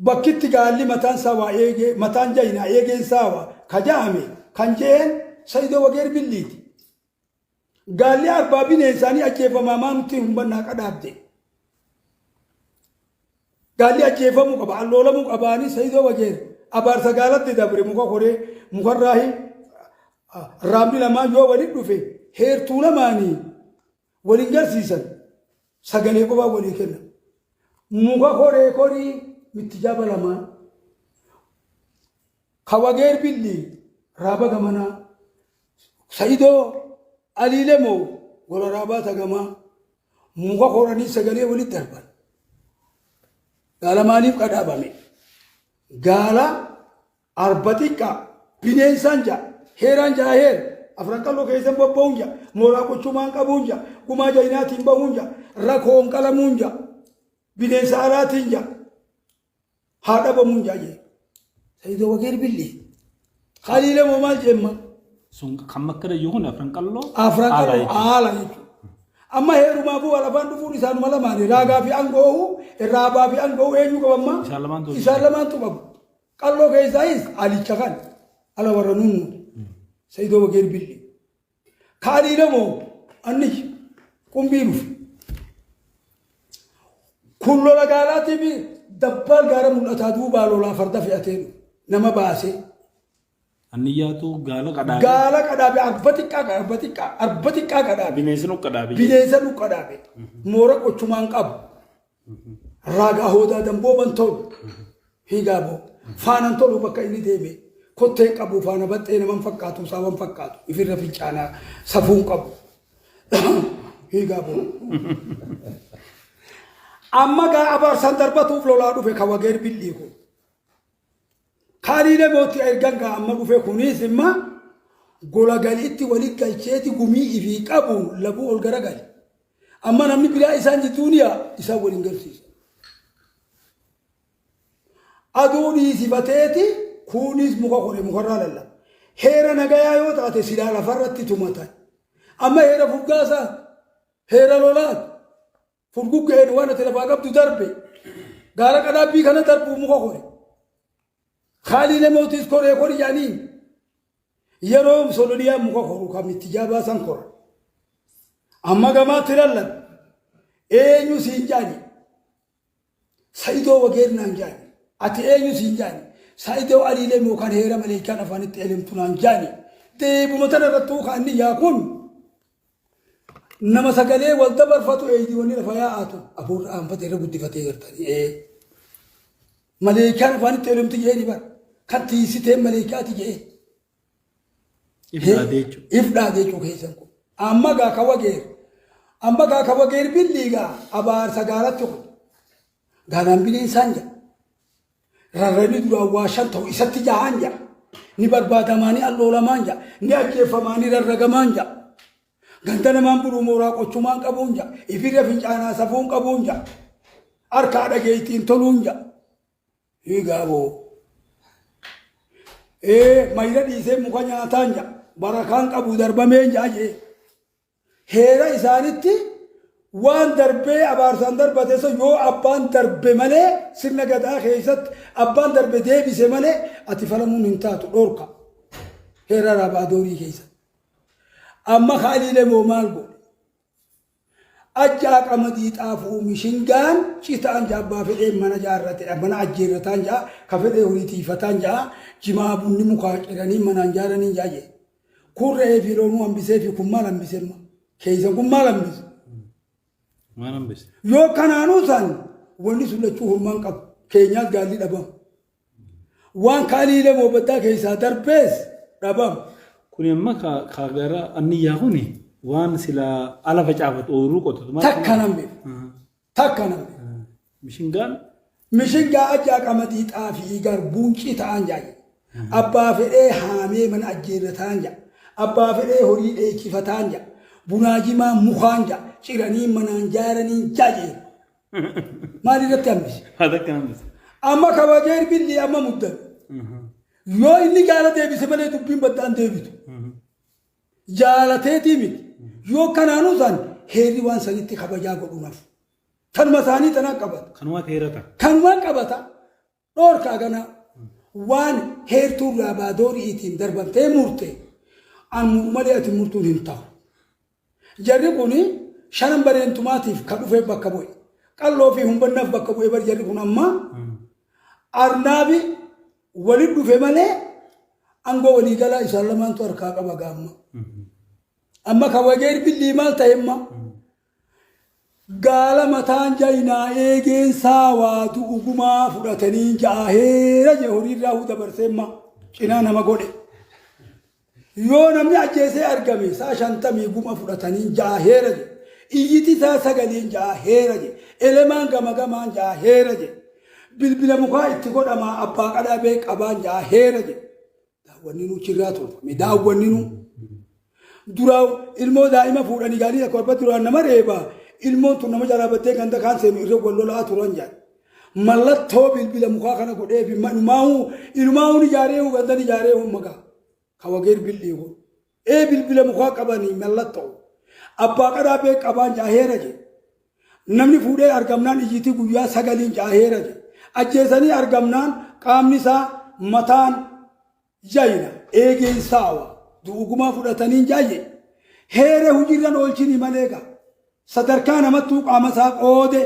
Bakkitti gaalli mataan saawaa eegee mataan jaynaa eegeen saawaa ka ja'ame kan je'een Sayidoo Wageer Billiiti. Gaalli arbaa bineensaanii ajjeefamaa maa nutti hin bannaa qadhaabde. Gaalli ajjeefamuu qaba alloolamuu qabaanii Sayidoo Wageer abaarsa gaalatti dabre muka koree mukarraahi raabni lamaan yoo walitti dhufe heertuu lamaanii waliin garsiisan sagalee qofaa walii kenna. Muka koree korii mittijaaba lamaan ka wageer billi raaba gamanaa Sa'idoo Alii Lemoo gola raabaa tagamaa muka koranii sagalee walitti darban. Gaala maaliif qadhaabame? Gaala Arba xiqqaa bineensaan ja'a heeraan ja'a heera afran qalloo keessan bobba'uun ja'a mooraa qochumaan qabuun ja'a gumaa jaynaatiin bahuun ja'a rakoon qalamuun ja'a bineensa alaatiin ja'a haa dhabamuun ja'a jee Sayidoo Wageer Billi Khaliila moo maal jeemma Sun kan makkara iyyuu kun afran qalloo afran haala qalloo jechuudha. haala jechuudha. Amma heerumaafuu wal afaan dhufuun isaanuma lamaani raagaa fi angoohu raabaa fi angoohu eenyu qabamma Isaan lamaantu isaan lamaantu qabu. Qalloo keessaayis alicha kan ala warra nunnu Sayidoo Wageer Billi. Ka alii lamoo anni qumbii dhufe. Kun lola gaalaatii fi dabbaal gaara mul'ataa duubaa lolaa farda fe'atee dhufe. Nama baasee. Anniyyaatu gaala qadhaabe. Gaala qadhaabe arba xiqqaa arba xiqqaa arba xiqqaa qadhaabe. Bineensi nu qadhaabe. Bineensa nu qadhaabe. Moora qochumaan qabu. Raagaa hoodaa dambooban tolu. Hiigaa boo. Faanan tolu bakka inni deeme. Kotteen qabu faana baxxee naman fakkaatu saawan fakkaatu. Ifirra fincaanaa safuun qabu. Hiigaa boo. Amma gaa abaarsan darbatuuf lolaa dhufe ka wageer billii kun. Kaaliilee mootti ergan gaa amma dhufe kunis imma gola galiitti wali galcheeti gumii ifii qabuun labuu ol garagale. Amma namni biraa isaan jidduun yaa isaan waliin garsiisa. Aduu dhiisifateeti kuunis muka kore mukarraa lallaba. Heera nagayaa yoo taate silaa lafarratti tumatan. Amma heera furgaasaa heera lolaati. Furguggeen waan ati lafaa qabdu darbe. Gaara qadaabbii kana darbuu muka kore. Kaaliilee mootiis koree kori jedhanii yeroo sololiyaa muka koru kan itti jaabaa san kora. Amma gamaatti lallabe. Eenyu siin jaani? Sa'idoo wageer naan jaani. Ati eenyu siin jaani? Sa'idoo aliilee moo kan heera maleekaan afaanitti elemtu naan jaani. Deebuma tana irrattuu kan inni yaa kun Nama sagalee wal dabarfatu eeydi wanni lafa yaa'aatu afuurra aanfate irra guddifatee gartanii ee. Maleekaan afaanitti elemti jeeni bar kan tiisitee maleekaati jee. Ifdhaadee jechuudha. Ifdhaadee jechuu keessan kun. Amma gaa ka wageer. Amma gaa ka wageer billii gaa abaarsa gaalatti kun. Gaalaan bineensaan jedha. Rarra'inni duraan waa shan ta'u isatti jahaan ja'a. Ni barbaadamaa ni alloolamaan ja'a. Ni ajjeefamaa ni rarragamaan ja'a. Ganda namaan buluu mooraa qochumaan qabuun ja'a. Ifirra fincaanaa safuun qabuun ja'a. Harkaa dhageettiin toluun ja'a. Hiigaa boo. Ee mayra dhiisee muka nyaataan ja'a. Barakaan qabu darbameen ja'a jee. Heera isaanitti waan darbee abaarsaan darbate san yoo abbaan darbe malee sirna gadaa keessatti abbaan darbe deebise malee ati falamuun hin taatu dhorka. Heera raabaa doorii keessatti. Amma kaaliilee moo maal godhe? Ajjaa qamadii xaafuu mishingaan citaan jaa abbaa fedhee mana jaarrate mana ajjeerrataan jaa ka fedhee horii tiifataan jaa jimaa bunni mukaa ciranii manaan jaaranii jaa jee. Kun re'ee fi loonuu hambisee fi kun maal hambise amma? Keessan kun maal hambise? Maal hambise? Yoo kanaanuu san wanni sun lachuu hurmaan qabu. Keenyaas gaalli dhabamu. Waan kaaliilee moobaddaa keessaa darbees dhabamu. Kuni amma ka ka gara anniyyaa kuni waan silaa ala facaafatu ooyiruu qotatu maal Takka nan beeku. Takka nan beeku. Mishingaan Mishingaa ajjaa qamadii xaafii garbuun citaan jaa jedhe. Abbaa fedhee haamee mana ajjeerrataan jaa. Abbaa fedhee horii dheechifataan jaa. Bunaa jimaa mukaan jaa. Ciranii manaan jaaraniin jaa jedhe. Maal irratti hambise? Haa takka hambise. Amma kabajeer billi amma muddan. Yoo inni gaala deebise malee dubbiin baddaan deebitu. Jaalateetii miti. Yoo kanaanuu san heerri waan sanitti kabajaa godhuun hafu. Tanuma isaanii tanaa qabata. Kanumaa heerata. Kanumaa qabata. Dhoorkaa ganaa waan heertuurraa baadooriitiin darbamtee murte an muru malee ati murtuun hin ta'u. Jarri kun shanan bareentumaatiif ka dhufee bakka bu'e. Qalloo fi humbannaaf bakka bu'e bar jarri kun amma arnaabi walit dhufe malee aangoo waliigalaa isaan lamaantu harkaa qaba gaamma. Amma ka wageer billii maal ta'e imma gaala mataan jaynaa eegeen saawaa du'ugumaa fudhatanii ja'a heera jee horiirraa huu dabarsee imma cinaa nama godhe. Yoo namni ajjeesee argame saa 50 guma fudhatanii ja'a heera je. Iyyiti isaa 9n ja'a heera je. Elemaan gama gamaan ja'a heera je. Bilbila mukaa itti godhamaa abbaa qadhaa bee qabaan ja'a heera je. Daawwanninuu chirraa tolfame daawwanninuu. Duraa ilmoo daa'ima fuudhanii gaarii akka barbaadu duraan nama reeba ilmoon tun nama jalaa baddee ganda kaan seenu irra wal lolaa turan jedhan. Mallattoo bilbila mukaa kana godhee fi inumaahuu inumaahuu ijaaree gandan ijaaree maqaa ka wageer bil'ii kun. Ee bilbila mukaa qabanii mallattoo. Abbaa qadhaa bee qabaan jaaheera jedhe. Namni fuudhee argamnaan iyyitii guyyaa 9n jaaheera jedhe. Ajjeesanii argamnaan qaamni isaa mataan jayna eegeen saawa du'ugumaa fudhataniin jaayye. Heera hojiirran oolchinii malee gaa. Sadarkaa namattuu qaama isaa qoode.